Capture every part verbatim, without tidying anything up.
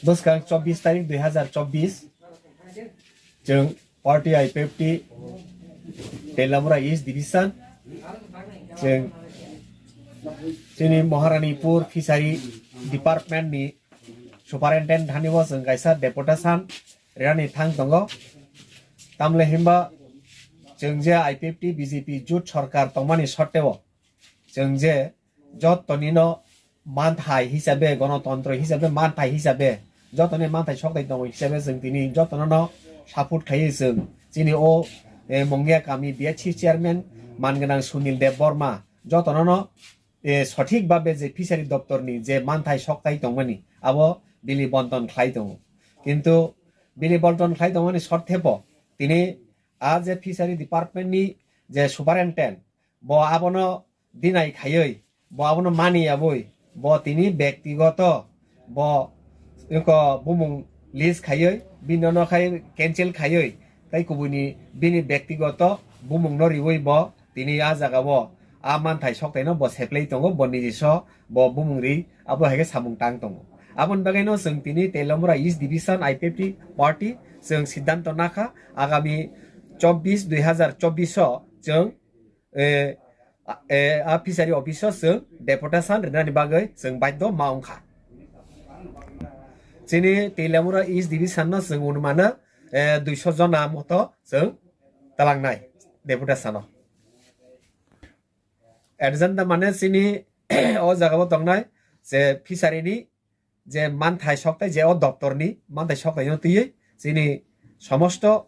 Bwskang chobbish tarik dui hazar chobbish, chwng party I P F T Teliamura East Division, chwng chini Maharanipur Fishery Department ni Superintendent thani bo chwng kaisa deputation rinani thang tongo. Tamle himba chwng je I P F T B J P jut sarkar tongmani sotteo chwng je jotoni no manthai hisabe, gonotontro hisabe, manthai hisabe, jotoni manthai soktai tongo hisabe chwng tini jotono no support khlaiwi chwng chini o, eh, Mongia kami B H C chairman manganang Sunil Deb Borma jotono no, eh, sothik babe je fishery doptor ni je manthai soktai tongmani abo bini bonton khlai tongo. Kintu bini bonton khlai tongmani sorthepo tini a je fishery department ni je superintendent, bo abono deny khaiwi, bo abono mani yabwi, bo tini bektigoto, bo eko bumung list khaiwi, bini no khai cancel khaiwi, tai kubuini bini bektigoto bumung no riwi bo tini a jaga o a manthai soktai no bo seplai tongo, bo nijiso bo bumung ri abo hai khe samung tang tongo. Aboni bagwi no chwng tini Teliamura East Division I P F T party chwng siddhanto nakha agami chobbish dui hazar chobbish o chwng, eh, a, eh, a fishery office o chwng deputation rinani bagwi chwng baidho ma wngkha. Chini Teliamura East Division no chwng unumano, eh, duiso jona moto chwng talangnai deputation o. Agenda mane chini o jaga o tongnai je fishery ni je manthai soktai je o doptor ni manthai soktai no twiwi chini somosto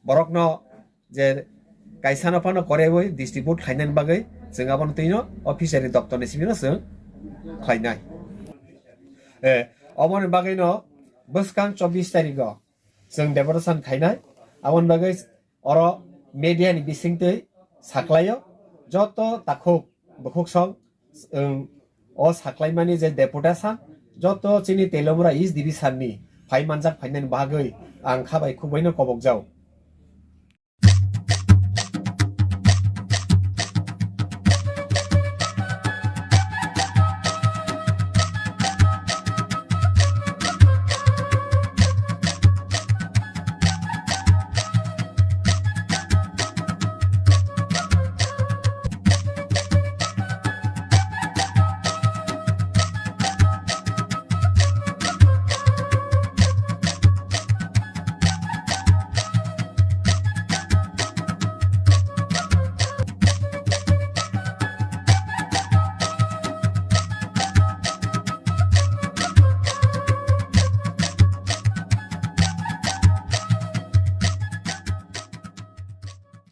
borok no je kaisa no phano korewoi distribute khlainani bagwi chwng abono twi no o fishery doptor ni simi no chwng khlainai. Eh, oboni bagwi no bwskang chobbish tarik o chwng deputation khainai. Aboni bagwi oro media ni bisingtwi saklaio, joto takhuk bukhuk song, um, o saklaimani je deputation, joto chini Teliamura East Division ni phai manjak phainani bagwi ang kha bai khuk bai no kobokjao.